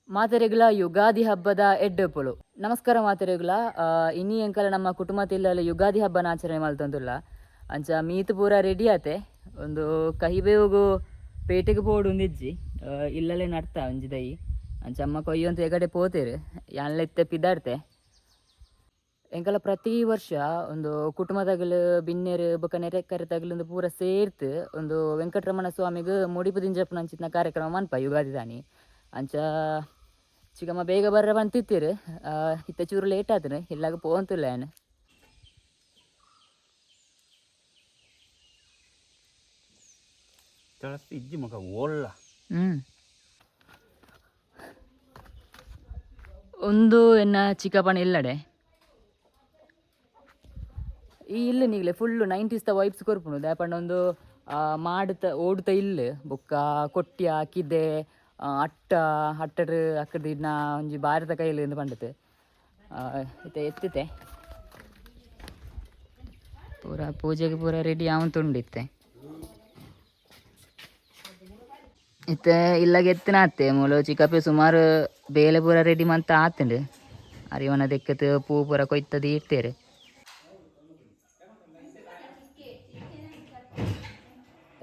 ಮಾತೆರೆಗ್ಲ ಯುಗಾದಿ ಹಬ್ಬದ ಎಡ್ಡೆಪ್ಪುಲು. ನಮಸ್ಕಾರ ಮಾತೆರೆಗ್ಲ. ಇನಿ ಎಂಕಲ ನಮ್ಮ ಕುಟುಂಬ ತಿಲ್ಲಲ್ಲಿ ಯುಗಾದಿ ಹಬ್ಬನ ಆಚರಣೆ ಮಲ್ತೊಂದುಲ್ಲ. ಅಂಚ ಮೀತ್ ಪೂರ ರೆಡಿ ಆತೆ. ಒಂದು ಕಹಿಬೇವುಗು ಪೇಟೆಗೆ ಪೋಡು ಒಂದಿಜ್ಜಿ, ಇಲ್ಲಲೇ ನಡ್ತ ಒಂಜಿ ದೈ. ಅಂಚ ಅಮ್ಮ ಕೊಯ್ಯೊಂತು ಎಗಡೆ ಪೋತೇರು, ಯಾನ್ಲ ಇತ್ತೆ ಪಿದಾಡ್ತೆ. ಎಂಕಲ ಪ್ರತಿ ವರ್ಷ ಒಂದು ಕುಟುಂಬದಗಲು ಬಿನ್ನೆರು ಬೊಕ ನೆರೆ ಕರೆತಗಲು ಪೂರ ಸೇರ್ತು ಒಂದು ವೆಂಕಟರಮಣ ಸ್ವಾಮಿಗೆ ಮುಡಿಪು ದಿಂಜಪ್ಪನ ಅಂಚಿನ ಕಾರ್ಯಕ್ರಮ ಮನ್ಪ ಯುಗಾದಿ ದಾನಿ. ಅಂಚ ಚಿಕ್ಕಮ್ಮ ಬೇಗ ಬರ್ರ ಬಂತಿತ್ತೀರು, ಇತ್ತ ಚೂರು ಲೇಟ್ ಆತನು, ಇಲ್ಲಾಗ ಪೋಂತಿಲ್ಲ ಏನು. ಇಜ್ಜಿ ಮಗ ಓಳ್ಳ. ಒಂದು ಎನ್ನ ಚಿಕ್ಕಪ್ಪನ ಇಲ್ಲಡೆ. ಈ ಇಲ್ಲ ನೀಗಲೆ ಫುಲ್ಲು ನೈಂಟೀಸ್ ದ ವೈಬ್ಸ್ ಕೊರ್ಪುಂಡು. ದಾಯೆಪಂಡ ಒಂದು ಮಾಡುತ್ತ ಓಡುತ್ತ ಇಲ್ಲ ಬೊಕ್ಕ ಕೊಟ್ಯ ಕಿದೆ ಅಟ್ಟ ಅಟ್ಟಡ್ ಅಕ್ಕದ ಒಂಜಿ ಬಾರಿದ ಕೈಲಿ ಎಂದು ಪಂಡತೆ ಇತ್ತೆ ಎತ್ತಿತೆ ಪೂರ ಪೂಜೆಗೆ ಪೂರ ರೆಡಿ ಆವಂತುಂಡು ಇತ್ತೆ. ಇತ್ತೆ ಇಲ್ಲಗೆ ಎತ್ತಿನ ಆತೆ ಮೂಲು ಚಿಕ್ಕಪ್ಪೆ ಸುಮಾರು ಬೇಲೆ ಪೂರ ರೆಡಿ ಮಂತ ಆತುಂಡು. ಅರಿವನ ದೆಕ್ಕತ್ ಪೂ ಪೂರ ಕೊಯ್ತದ ಇಡ್ತೇರು.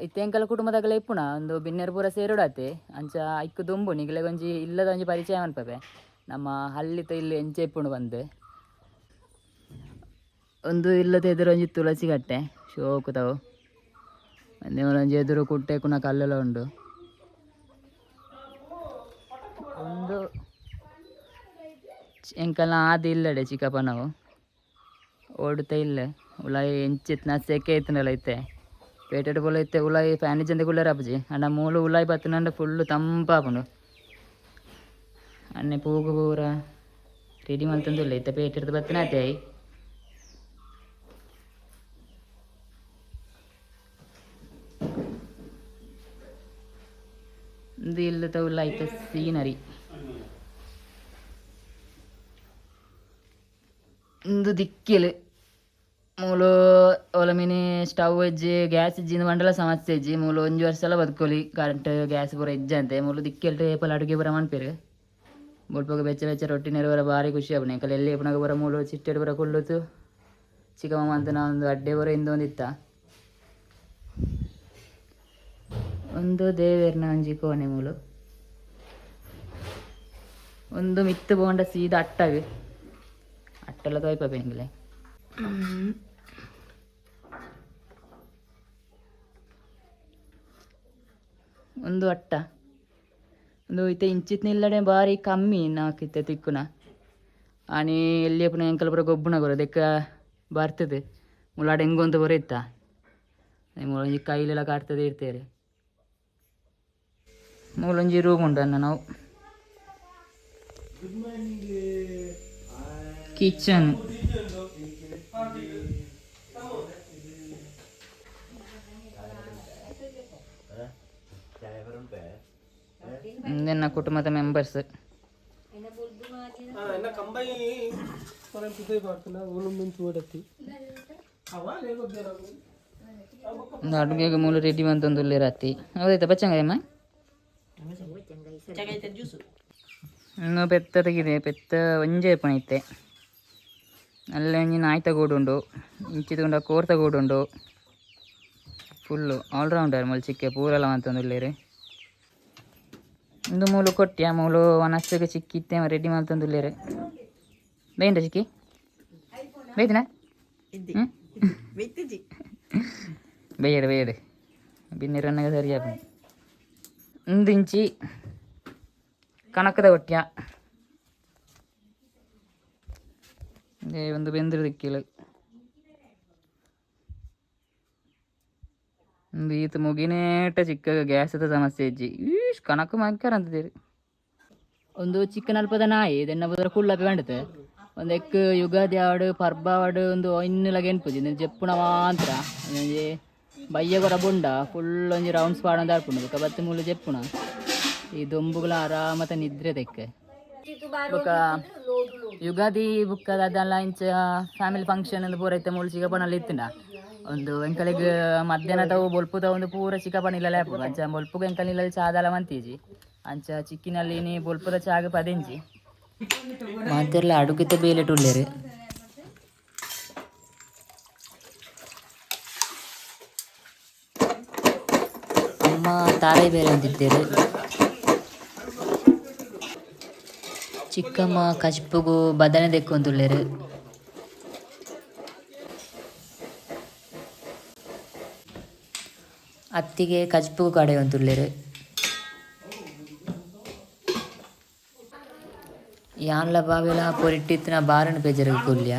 ಇತ್ತೆ ಎಂಕಲ ಕುಟುಂಬದಾಗಲ ಇಪ್ಪುಣ ಒಂದು ಬಿನ್ನೆರ್ ಪೂರ ಸೇರೋಡಾತೆ. ಅಂಚ ಐಕ್ ದುಂಬು ನಿಗಲೆ ಒಂಜಿ ಇಲ್ಲದ ಒಂಜಿ ಪರಿಚಯ ಮನ್ಪಪೆ, ನಮ್ಮ ಹಳ್ಳಿತ ಇಲ್ಲಿ ಎಂಚ ಇಪ್ಪುಂಡು ಬಂದು. ಒಂದು ಇಲ್ಲದ ಎದುರು ಒಂಜಿ ತುಳಸಿ ಕಟ್ಟೆ ಶೋಕುದವು. ಒಂದೇ ಒಂಜಿ ಎದುರು ಕುಟ್ಟೆ ಕುಣ ಕಲ್ಲೆಲ್ಲ ಉಂಡು. ಒಂದು ಎಂಕಲ್ನ ಆದಿ ಇಲ್ಲಡೆ ಚಿಕ್ಕಪ್ಪನವು ಓಡುತ್ತ ಇಲ್ಲ. ಉಲಾಯಿ ಎಂಚಿತ್ನ ಸೆಕೆ ಇತ್ತನಲ್ಲ ಇತ್ತೆ ಪೇಟೆಡ್ ಪೋಲ ಇತ್ತೆ ಉಲಾಯಿ ಫ್ಯಾನ್ ಇಜ್ಜಂದೆ ಕುಲ್ಲರ ಆಪುಜಿ. ಅಂಡ ಮೂಲು ಉಲಾಯಿ ಬತ್ತನಂಡ ಫುಲ್ಲು ತಂಪಾಪುಂಡು. ಅಣ್ಣೆ ಪೂಗು ಪೂರ ರೆಡಿ ಮಲ್ತೊಂದುಲ್ಲೆ. ಇತ್ತೆ ಪೇಟೆಡ್ದ್ ಬತ್ತನಾತೆ ಆಯ್. ಇಂದು ಇಲ್ಲದ ಉಲಾಯಿತ ಸೀನರಿ. ಇಂದು ದಿಕ್ಕಿಲ್ ಮೂಲು ಒಲ ಮಿನಿ ಸ್ಟವ್ ಇಜ್ಜಿ, ಗ್ಯಾಸ್ ಇಜ್ಜಿ ಇಂದು ಮಂಡಲ ಸಮಸ್ಯೆ ಇಜ್ಜಿ. ಮೂಲು ಒಂಜಿ ವರ್ಷ ಎಲ್ಲ ಬದುಕೊಲಿ, ಕರೆಂಟ್ ಗ್ಯಾಸ್ ಪೂರ ಇಜ್ಜಂತೆ. ಮೂಲು ದಿಕ್ಕೆಲ್ಟ್ ಏಪಲ ಅಡುಗೆ ಪೂರ ಮನ್ಪೆರ್. ಮುಲ್ಪಗ ಬೆಚ್ಚ ಬೆಚ್ಚ ರೊಟ್ಟಿ ನೆರವರ ಭಾರಿ ಖುಷಿ ಆಪುಂಡು. ಎಂಕಲ್ ಎಲ್ಲಿ ಇಪ್ಪುನಗ ಪೂರ ಮೂಲು ಚಿಟ್ಟೆಡ್ ಪೂರ ಕುಲ್ಲುತು ಚಿಕ್ಕಮ್ಮ ಅಂತ ಒಂದು ಅಡ್ಡೆ ಪೂರ ಇಂದು ಒಂದಿತ್ತ. ಒಂದು ದೇವೆರ್ನ ಒಂಜಿ ಕೋಣೆ ಮೂಲು. ಒಂದು ಮಿತ್ತು ಪೋಂಡ ಸೀದಾ ಅಟ್ಟಗ್ ಅಟ್ಟೆಲ್ಲ ತೋಯ್ಪ ಎಂಗ್ಲೆ. ಒಂದು ಅಟ್ಟ ಒಂದು ಇತ್ತೆ ಇಂಚಿತ್ನ ಇಲ್ಲಡೆ ಬಾರಿ ಕಮ್ಮಿ ನಾಕಿತ್ತೆ ತಿಕ್ಕುನ. ಆನಿ ಎಲ್ಲಿ ಪುನ ಎಂಕಲ್ ಪೂರ ಗೊಬ್ಬುನ ಕೊರ ದೆಕ್ಕ ಬರ್ತದೆ. ಮುಲಾಡ ಹೆಂಗೊಂತ ಪೂರ ಇತ್ತ ಮೂಲೊಂಜಿ ಕೈಲೆಲ್ಲ ಕಾಡ್ತದೆ ಇರ್ತೇವೆ. ಮೂಲೊಂಜಿ ರೂಮ್ ಉಂಟು ಅಣ್ಣ. ನಾವು ಕಿಚನ್ ನನ್ನ ಕುಟುಂಬದ ಮೆಂಬರ್ಸ್. ಅಡುಗೆಗೆ ಮೂಲ ರೆಡಿ ಬಂತೊಂದು ರಾತ್ರಿ ಹೌದಾಯ್ತಾ ಬಚ್ಚಂಗಾಯಮ್ಮ? ಇನ್ನು ಪೆತ್ತ ತೆಗಿದೆ, ಪೆತ್ತ ಒಂಜೆ ಪುಣ ಇತ್ತೆ. ಅಲ್ಲೇ ಒಂಜಿ ನಾಯ್ತ ಗೂಡುಂಡು, ಇಂಚಿ ತೂಂಡ ಕೋರ್ತ ಗೂಡುಂಡು. ಫುಲ್ಲು ಆಲ್ರೌಂಡರ್ ಮೂಲು ಚಿಕ್ಕೆ ಪೂರೆಲ್ಲ ಮಂತೊಂದುಲ್ಲೆರ್. ಇಂದು ಮೂಲು ಕೊಟ್ಟಿ ಆ ಮೂಲು ವನಸ್ಸಿಗೆ ಚಿಕ್ಕಿ ಇತ್ತೆ ರೆಡಿ ಮಂತೊಂದುಲ್ಲೆರ್. ಬೇಂಡ ಚಿಕ್ಕಿ ಬೇಯ್ತಿನ ಬೇಯಡ್ ಬೇಯಡ್ ಬಿನ್ನೆರ್ ಸರಿ ಆಪುಂಡು. ಇಂದು ಇಂಚಿ ಕಣಕದ ಕೊಟ್ಯ ಒಂದು ಬೆಂದ್ರ ದಿಕ್ಕಿಲ್. ಒಂದು ಈತ ಮುಗಿನೇಟ ಚಿಕ್ಕ ಗ್ಯಾಸದ ಸಮಸ್ಯೆ ಇಜ್ಜಿ. ಈಶ್ ಕಣಕ್ ಮಂಕರ್ ಅಂತಿದ್ದೀರಿ. ಒಂದು ಚಿಕ್ಕನ ಅಲ್ಪದ ನಾಯಿ ಇದನ್ನ ಬದರ ಕುಳ್ಳಪಿ ಬಂಡತೆ. ಒಂದು ಎಕ್ ಯುಗಾದಿ ಆವಡ್ ಪರ್ಬ ಆವಡ್ ಒಂದು ಇನ್ನುಲಗ ಎನ್ಪುಜಿ ಜೆಪ್ಪುನ ಮಾತ್ರ. ಒಂಜಿ ಬಯ್ಯ ಕೊರ ಬುಂಡ ಫುಲ್ ಒಂಜಿ ರೌಂಡ್ಸ್ ಪಾಡೊಂದು ಆಡ್ಪುಂಡು. ಬೊಕ ಬತ್ತಿ ಮೂಲು ಜೆಪ್ಪುನ ಈ ದೊಂಬುಗಳ ಆರಾಮತ ನಿದ್ರೆ ತೆಕ್ಕೆ. ಬೊಕ ಯುಗಾದಿ ಬುಕ್ಕ ಅದೆಲ್ಲ ಇಂಚ ಫ್ಯಾಮಿಲಿ ಫಂಕ್ಷನ್ ಅಂದ್ ಪೂರ ಇತ್ತೆ ಮೂಲು ಚಿಕ್ಕಪ್ಪನಲ್ಲಿ ಇತ್ತಿಂಡ. ಒಂದು ಎಂಕಲೆಗ್ ಮಧ್ಯಾಹ್ನ ತಾವು ಬೊಲ್ಪುದ ಒಂದು ಪೂರ ಚಿಕ್ಕಪ್ಪನ ಇಲ್ಲಲೇ ಆಪುಂಡು. ಅಂಚ ಬೊಲ್ಪುಗು ಎಂಕಲ್ ಇಲ್ಲಲ್ಲಿ ಚಾದಾಲ ಮಂತೀಜಿ. ಅಂಚ ಚಿಕ್ಕಿನಲ್ಲಿ ನೀ ಬೊಲ್ಪುದ ಚಾಗ ಪದಿಂಜಿ. ಮಾತೆರ್ಲ ಅಡುಗೆತ ಬೇಲೆಟ್ ಉಲ್ಲೆರ್. ಅಮ್ಮ ತಾರೈ ಬೇಲೆ ಅಂತಿದ್ದೇರು. ಚಿಕ್ಕಮ್ಮ ಕಜ್ಪುಗು ಬದನೆ ದೆಕ್ಕೊಂದುಲ್ಲೆರ್. ಅತ್ತಿಗೆ ಕಜ್ಪುಗು ಕಡೆಯೊಂದುಲ್ಲೆರ್. ಯಾನ್ಲ ಬಾವೆಲ ಪೊರಿಟ್ಟಿತ್ತಿನ ಬಾರನ್ ಪೇಜರ್ಗ್ ಕುಲ್ಯ.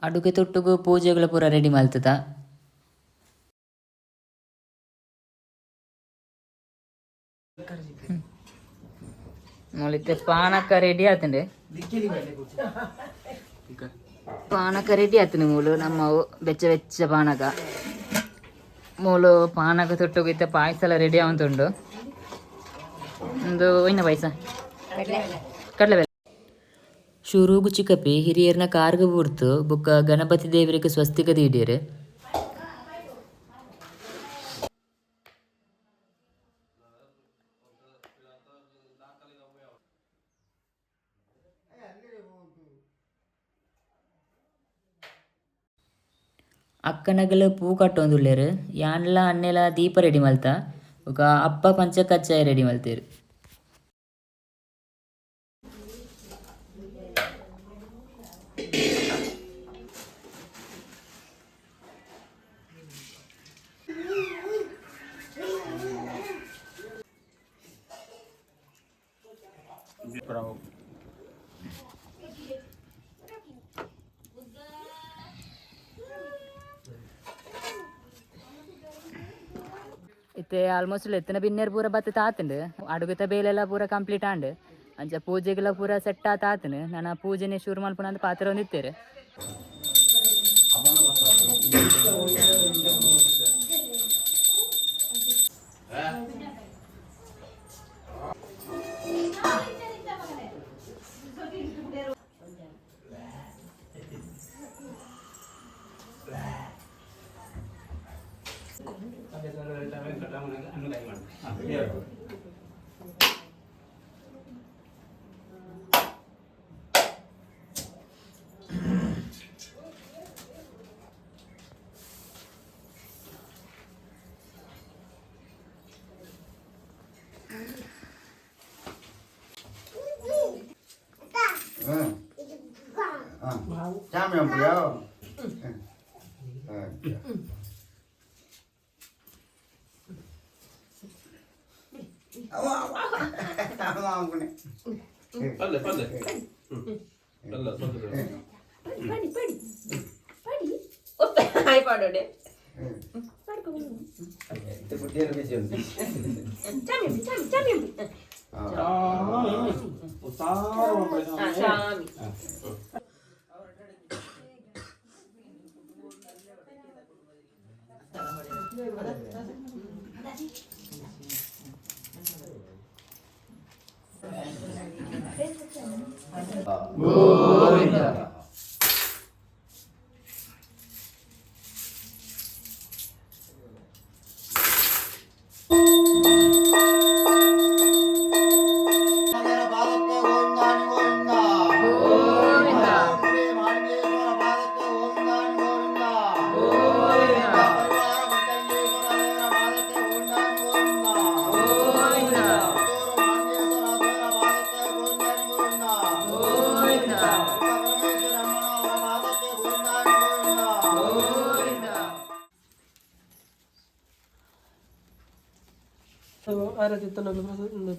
ಅಡುಗೆ ತೊಟ್ಟುಗು ಪೂಜೆಗಳ ಪೂರ ರೆಡಿ ಮಲ್ತದ. ಮುಳಿತೆ ಪಾನಕ ರೆಡಿ ಆತಂಡೆ. ಪಾನಕ ರೆಡಿ ಆತನ ಮೂಲು ನಮ್ಮವು ಬೆಚ್ಚ ಬೆಚ್ಚ ಪಾನಕ. ಮೂಲು ಪಾನಕ ತೊಟ್ಟುಗು ಇತ್ತ ಪಾಯಸ ಎಲ್ಲ ರೆಡಿ ಆವಂತುಂಡು. ಒಂದು ಒಯ್ನ ಪಾಯಸ ಕಡಲೆ. ಶುರುಗು ಚಿಕ್ಕಪ್ಪಿ ಹಿರಿಯರ್ನ ಕಾರ್ಗ ಬೂರ್ತು ಬುಕ್ಕ ಗಣಪತಿ ದೇವರಿಗೆ ಸ್ವಸ್ತಿಕ ದೀಡಿಯರು. ಅಕ್ಕನಗಲು ಪೂ ಕಟ್ಟೊಂದುಲ್ಲೆರ್. ಯಾನ್ಲ ಅಣ್ಣೆಲ ದೀಪ ರೆಡಿ ಮಲ್ತ. ಬೊಕ ಅಪ್ಪ ಪಂಚ ಕಜ್ಜಾಯ ರೆಡಿ ಮಲ್ತೆರ್. ಇತ್ತೆ ಆಲ್ಮೋಸ್ಟ್ ಎತ್ತನ ಬಿನ್ನೆರ್ ಪೂರ ಬತ್ತ ತಾತುಂಡು. ಅಡುಗೆತ ಬೇಲೆಲ್ಲ ಪೂರ ಕಂಪ್ಲೀಟ್ ಆಂಡ್. ಅಂಚ ಪೂಜೆಗೆಲ್ಲ ಪೂರ ಸೆಟ್ ಆತ ಆತುಂಡು. ನನ ಪೂಜೆನೆ ಶುರು ಮಲ್ಪುನ ಅಂತ ಪಾತ್ರ ಒಂದಿತ್ತೇರು. 下面不要。嗯。哇哇！ಪಲ್ಲೆ ಪಲ್ಲೆ ಅಲ್ಲ ತೊಂದರೆ. ಪಡಿ ಪಡಿ ಪಡಿ ಒಪ್ಪೆ ಹಾಯ್ ಪಾಡೋಡೆ. ಚಾಮಿ ಚಾಮಿ ಚಾಮಿ ಚಾಮಿ. ಗೋವಿಂದ.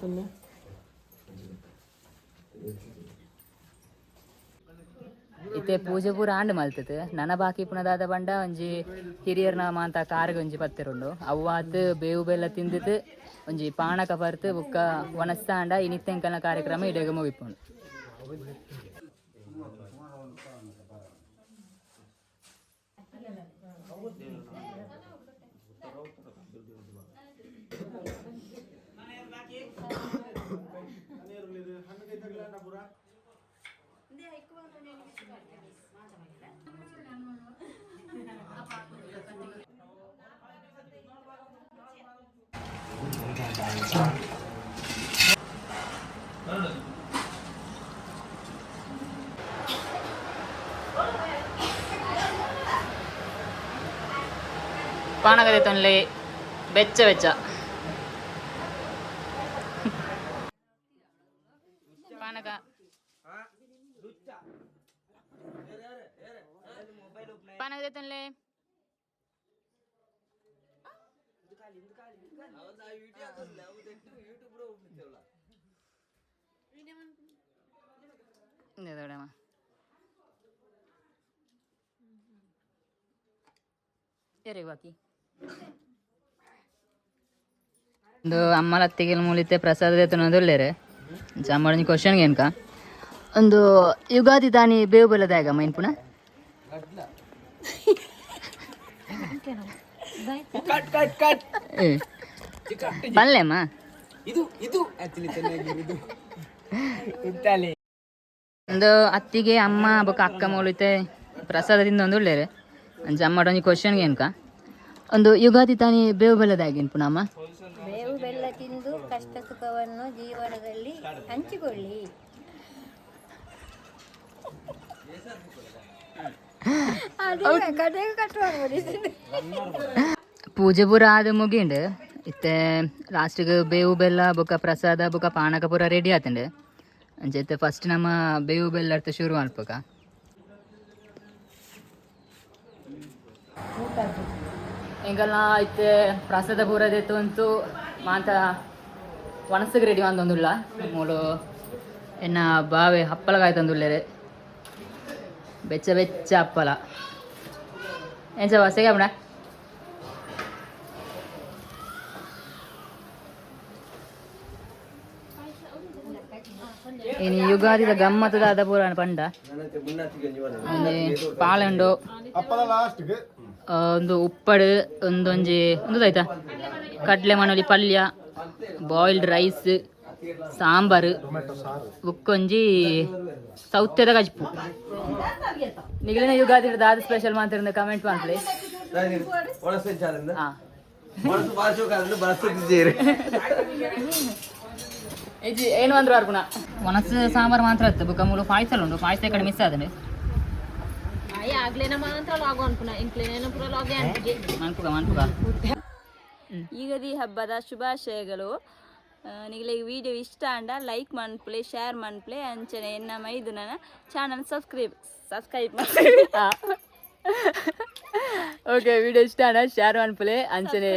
തന്നെ. ಇತ್ತೆ ಪೂಜೆ ಪೂರ ಆಂಡ್ ಮಲ್ತത്. ನನ ಬಾಕಿ ಪುನದಾದ ಬಂಡ ಒಂಜಿ ಹಿರಿಯರ್ನ ಮಾಂತ ಕಾರ್ಗ್ ಒಂಜಿ ಪತ್ತೆರುಂಡು. ಅವ್ವಾತ್ ಬೇವು ಬೆಲ್ಲ ತಿಂದಿತ್ ಒಂಜಿ ಪಾನಕ ಪರ್ತ್ ಬುಕ್ಕ ವನಸ್ತಾಂಡ ಇನಿತ್ತೆಂಕಲ್ನ ಕಾರ್ಯಕ್ರಮ ಇಡೆಗ ಮುಗಿಪುಂಡು. ಪಾನಕದೆ ತೊನ್ಲೆ ಬೆಚ್ಚ ಬೆಚ್ಚ ಪಾನಕ. ಪಾನಕದೆ ತೊನ್ಲೆ. ಇಂದೆದೋಡಮ್ಮ ಎರೆ ಬಾಕಿ. ಒಂದು ಅಮ್ಮಲ ಅತ್ತಿಗೆಲ್ ಮೂಲಿತೆ ಪ್ರಸಾದ ದೇತನೊಂದುಲ್ಲೆರ್. ಅಮ್ಮಡೊಂಜಿ ಕ್ವಶನ್ ಏನ್ಕ ಒಂದು ಯುಗಾದಿ ದಾನಿ ಬೇವು ಬೆಲ್ಲದಾಗ ಮೈನ್ಪುಣ? ಪಲ್ಲೆಮ್ಮ. ಇದು ಇದು ಆಕ್ಚುಲಿ ಚೆನ್ನಾಗಿರುದು ಉಂಟಾಲೆ. ಒಂದು ಅತ್ತಿಗೆ ಅಮ್ಮ ಬೊಕ್ಕ ಅಕ್ಕ ಮೂಲಿತೆ ಪ್ರಸಾದದಿಂದ ಒಂದು ಉಳ್ಳೇರು. ಅಂಚ ಅಮ್ಮಡೊಂಜಿ ಕ್ವಶನ್ ಏನ್ಕ ಒಂದು ಯುಗಾದಿ ತಾನಿ ಬೇವು ಬೆಲ್ಲದಾಗ ಏನ್ಪುಣ ಅಮ್ಮ? ಬೇವು ಬೆಲ್ಲ ತಿಂದು ಕಷ್ಟ ಸುಖವನ್ನು ಜೀವನದಲ್ಲಿ ಹಂಚಿಕೊಳ್ಳಿ. ಅದೇ ಕಡೆಗೆ ಕಟ್ ಮಾಡ್ಬಿಡಿ. ಪೂಜೆ ಪೂರ ಆದ ಮುಗಿಂಡು. ಇತ್ತೆ ಲಾಸ್ಟಿಗೆ ಬೇವು ಬೆಲ್ಲ ಬೊಕ್ಕ ಪ್ರಸಾದ ಬೊಕ್ಕ ಪಾನಕ ಪೂರ ರೆಡಿ ಆತಂಡು. ಅಂಚ ಇತ್ತೆ ಫಸ್ಟ್ ನಮ್ಮ ಬೇವು ಬೆಲ್ಲ ಅರ್ಥ ಶುರು ಮಲ್ಪಕ. ಎಂಕಲ್ನ ಇತ್ತೆ ಪ್ರಸಾದ ಪೂರ ದೆತ್ತೊಂತು ಮಾತ ಒಣಸಿಗೆ ರೆಡಿ ಒಂದೊಂದುಲ್ಲ. ಮೂಲು ಎನ್ನ ಬಾವೆ ಹಪ್ಪಳ ಕಾಯ್ತೊಂದುಲ್ಲೆರ್, ಬೆಚ್ಚ ಬೆಚ್ಚ ಹಪ್ಪಳ. ಎಂಚ ಬಸ್ಸಿಗೆ ಅಪ್ಪಣ? ಇನಿ ಯುಗಾದಿದ ಗಮ್ಮತ್ತದ ಪೂರ ಪಂಡ ಒಂಜಿ ಪಾಲಂಡು. ಅಪ್ಪಲ ಲಾಸ್ಟ್ಗೆ. ಒಂದು ಉಪ್ಪಡು, ಒಂದೊಂಜಿ ಒಂದು ಆಯ್ತಾ ಕಡಲೆ ಮನೋಲಿ ಪಲ್ಯ, ಬಾಯ್ಲ್ಡ್ ರೈಸ್, ಸಾಂಬಾರು, ಬುಕ್ಕೊಂಜಿ ಸೌತ್ಯದ ಕಜ್ಪು. ನಿಗಲಿನ ಯುಗಾದಿ ದಾದ ಸ್ಪೆಷಲ್ ಮಾತ್ರ ಕಮೆಂಟ್ ಮಾಡ್ಲಿ. ಹಾ, ಇಜ್ಜಿ ಏನು ಅಂದ್ರೆ ಅರ್ಪುಣ ಒಣಸು ಸಾಂಬಾರು ಮಾತ್ರ ಇತ್ತು. ಬುಕ್ಕ ಮೂಲು ಪಾಯಸ ಉಂಟು, ಪಾಯಸ ಕಡೆ ಮಿಸ್ ಆದ್ರೆ. ಆಗ್ಲೇನ ಮಾತ್ರ ಲಾಗು ಅನ್ಪುನ ಇಂಕ್ಲೇನ ಪೂರ ಲಾಗೆ ಅನ್ಪುಜೆ. ಮನ್ಪುಗ ಮನ್ಪುಗ. ಯುಗಾದಿ ಹಬ್ಬದ ಶುಭಾಶಯಗಳು. ನಿಗಲಿಗೆ ವಿಡಿಯೋ ಇಷ್ಟ ಅಂಡ ಲೈಕ್ ಮನ್ಪುಲೆ, ಶೇರ್ ಮನ್ಪುಲೆ. ಅಂಚನೆ ಎನ್ನ ಮೈದುನನ channel subscribe subscribe. Okay, video ಇಷ್ಟ ಅಣ್ಣ ಶೇರ್ ಮನ್ಪುಲೆ, ಅಂಚನೆ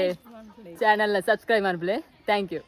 ಚಾನಲ್ನ ಸಬ್ಸ್ಕ್ರೈಬ್ ಮನ್ಪುಲೆ. Thank you.